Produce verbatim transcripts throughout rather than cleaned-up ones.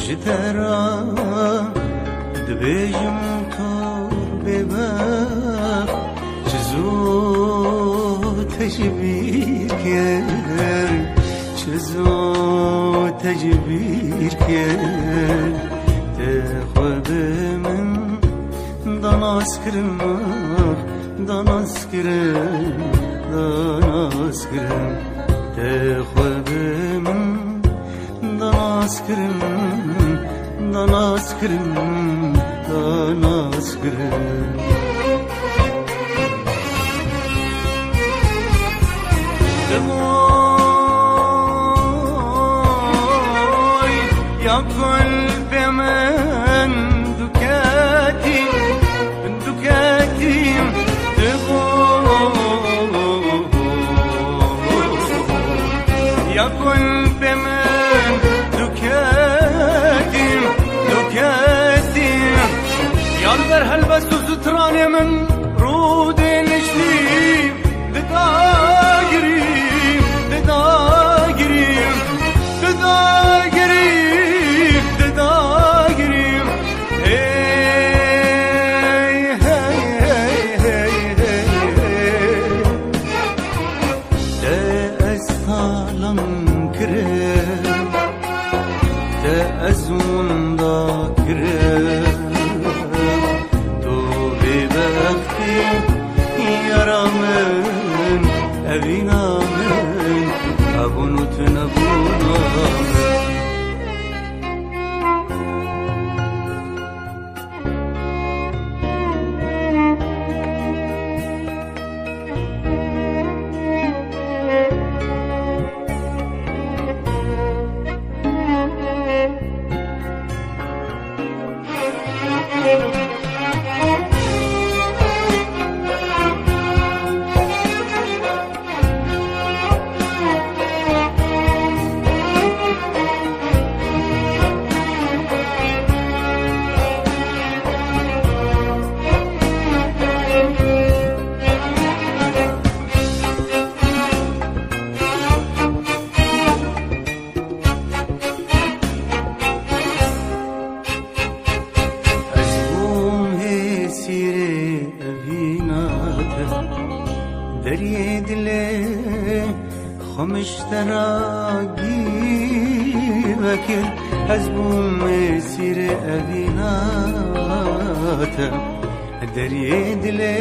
Ji te re dibêjim tu bêbext, çi zû te ji bîr kir, çi zû te ji bîr kir. Te xwe bi min da nas kirin, da nas kirin, da nas kirin. Te xwe bi min da nas kirin, da nas kirin, da nas kirin. Diboy ya gul pê min duketî, duketî, diboy ya gul pê min duketî, duketî. Ya li ber helbest û stranê min rûdê niştî, didagirî, didagirî, didagirî, didagirî. Hey, hey, hey, hey, hey, hey. Te ez talan kirim, te ez winda kirim. Tu bêbext î, yara min, evîna min, hebûn û tu nebûna min. Ez bûm hêsîrê evîna te, deriyê dilê xwe min ji te re gî vekir. Ez bûm hêsîrê evîna te, deriyê dilê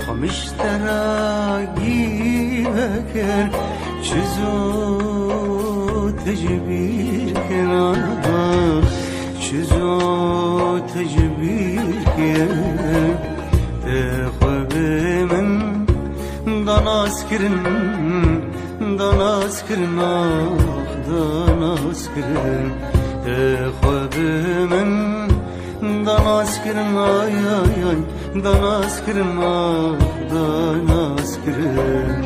xwe min ji te re gî vekir. Çi zû te ji bîr kir, ah, çi zû te ji bîr kir. Te xwe bi min da nas kirin, da nas kirin, ah, da nas kirin. Te xwe bi min da nas kirin, ay, ay, ay, da nas kirin, ah, da nas kirin.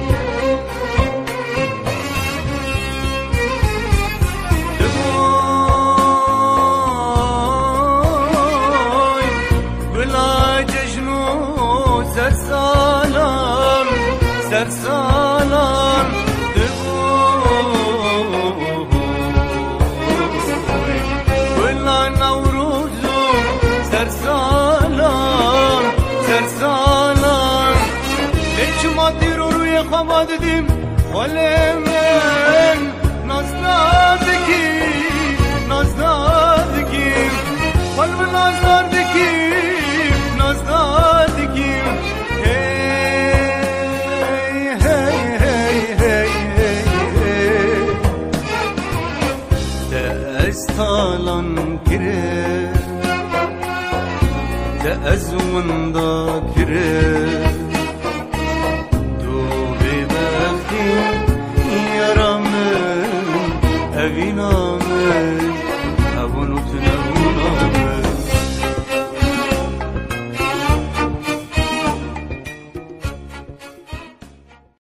Diboy, gula cejn û sersalan, sersalan, diboy, gula Newroz û sersalan, sersalan. Lê çima dîr û rûyê xwe ma didîm, xwelê min naz nadikî, naz nadikî. Xwel min naz nadikî, naz nadikî. Hey, hey, hey, hey, hey, hey. Te ez talan kirim, te ez winda kirim. Tu bêbextî, yara min, evîna min,